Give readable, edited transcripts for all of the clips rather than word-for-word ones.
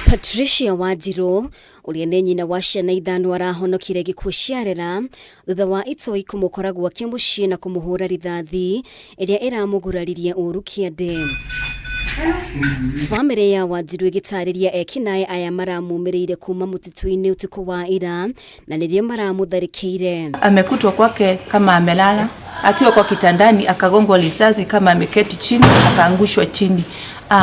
Patricia Wanjiru ũrĩa nĩ nyina wa ciana 5 arahonokire gĩkuũ ciarera thutha wa itoi kũmũkora gwake mũciĩ na kũmũhũra rithathi ĩrĩa ĩramũguraririe ũru kĩande. Bamĩrĩ ya Wanjiru ĩgĩtarĩria ekinaĩ aya maramumĩrĩire kuma mũtitũ-inĩ ũtukũ wa ira na nĩrĩo maramũtharĩkĩire. Amekutwa kwake kama amelala akiwa kwa kitandani, akagongwa risasi kama ameketi chini, akaangushwa chini.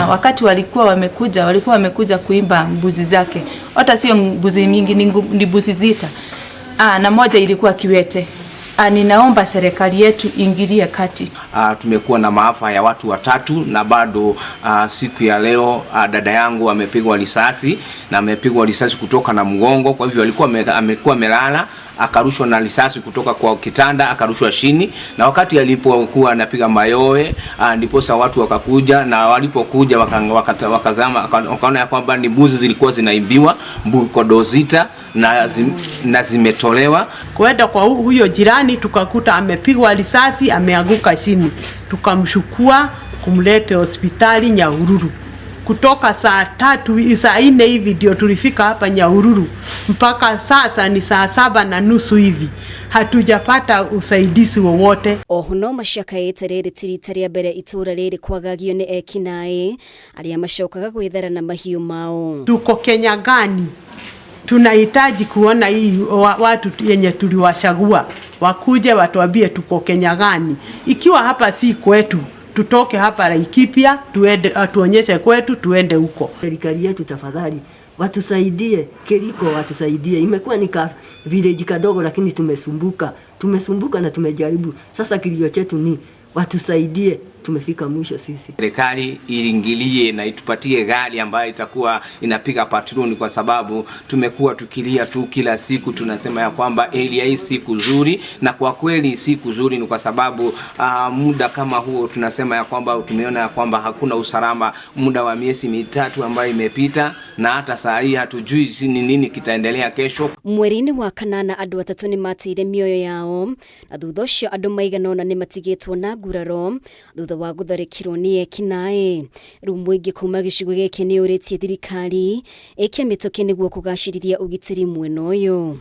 Wakati walikuwa wamekuja, walikuwa wamekuja kuiba mbuzi zake, hata sio mbuzi mingi, ni mbuzi 6. Na moja ilikuwa kiwete. Ninaomba serikali yetu ingilie kati. Tumekuwa na maafa ya watu 3 na bado siku ya leo dada yangu amepigwa risasi na amepigwa risasi kutoka na mgongo. Kwa hivyo amekuwa amelala, akarushwa na risasi kutoka kwa kitanda, akarushwa chini, na wakati alipokuwa anapiga mayowe, ndiposa watu wakakuja, na walipokuja wakaona ya kwamba ni mbuzi zilikuwa zinaibiwa, kondoo 6 na zimetolewa. Kwenda kwa huyo jirani tukakuta amepigwa risasi, ameanguka chini. Tukamchukua kumlete hospitali Nyahururu. Kutoka saa 3, saa 4 hivi ndio tulifika hapa Nyahururu. Mpaka sasa ni saa 7:30 hivi. Hatujapata usaidizi wowote. Oho no macakaĩte rĩrĩ ti rita rĩa mbere itũra rĩrĩ kwagagio nĩ ekinaĩ arĩa macokaga gwĩthara na mahiũ mao. Tuko Kenya gani? Tunahitaji kuona hii watu yenye tuliwachagua wakuje watuambie tuko Kenya gani. Ikiwa hapa si kwetu, tutoke hapa Laikipia, tuende, tuonyeshe kwetu, tuende huko. Serikali yetu tafadhali watusaidie, Keliko watusaidie. Imekuwa ni ka village kadogo, lakini tumesumbuka. Tumesumbuka na tumejaribu. Sasa kilio chetu ni watusaidie, tumefika mwisho sisi. Serikali iingilie na itupatie gari ambayo itakuwa inapiga patroni, kwa sababu tumekuwa tukilia tu kila siku, tunasema ya kwamba area hii si kuzuri, na kwa kweli si kuzuri ni kwa sababu muda kama huo tunasema ya kwamba tumeona ya kwamba hakuna usalama muda wa miezi 3 ambayo imepita, na hata saa hii hatujui ni nini kitaendelea kesho. Mweri-inĩ wa kanana andũ 3 nĩ mateire mĩoyo yao, na thutha ũcio andũ maigana ũna nĩ matigĩtwo na nguraro thutha wa gũtharĩkĩrwo nĩ ekinaĩ. Rĩu mũingĩ kuma gĩcigo gĩkĩ nĩ ũrĩtie thirikari ĩke mĩtũkĩ nĩguo kũgacĩrithia ũgitĩri mwena ũyũ.